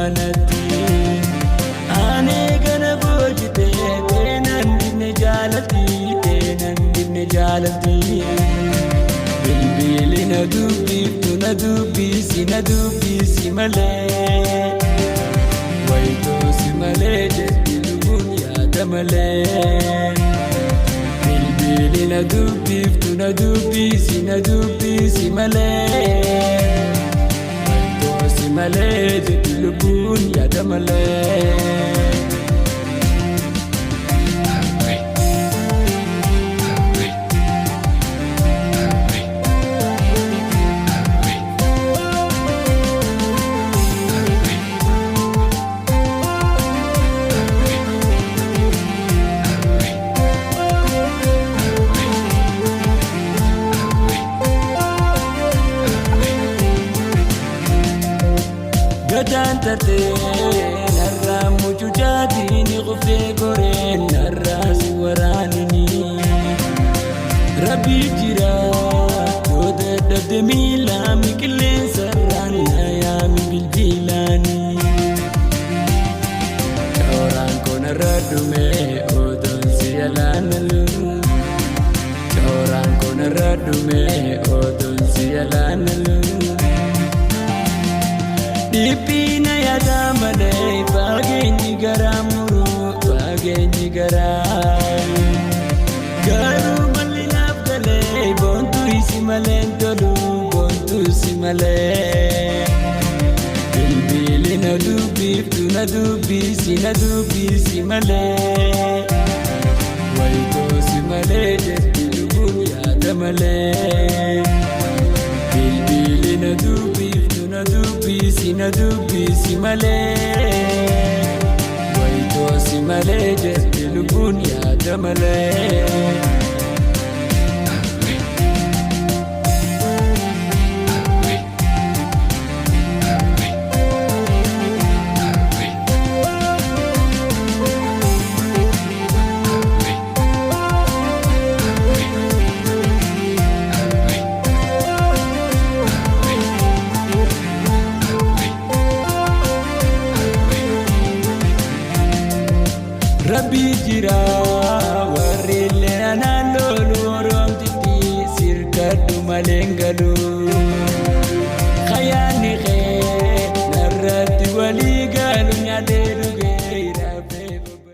manatti. Ani kana boojite teenan dibne jaalatti, teenan dibne jaalatti. Bilbili na dubbiftu, na dubbisi, na dubbisi malee. Wayitoo si malee jetti lubbuun yaada malee. Bilbili na dubbiftu, na dubbisi, na dubbisi malee. Wayitoo si malee jetti lubbuun yaada malee. Gataan tartee narraa mucucaatiin qufee koreen narraa si waraanini. Rabbi jira yoo dadhabde miilaan qilleensarraan na yaami bilbilaani. Cooraan koo narra dhume odoon si alaanalu. Cooraan koo narra dhume odoon si alaanalu. Dhiphina yaada malee fageenyi garaa muru, fageenyi garaa. Garuu malli naaf galee boontuu isi malee hin tolu, boontuu isi malee. Bilbili na dubbiftu, na dubbisi, na dubbisi malee. Wayitoo si malee jetti lubbuun yaada malee. Bilbili na dubbiftu, na dubbisi, na dubbisi malee. Wayitoo si malee jetti lubbuun yaada malee. Rabbi jira warri illee anaan lolu oromtitti sirkadhu malee hin galu.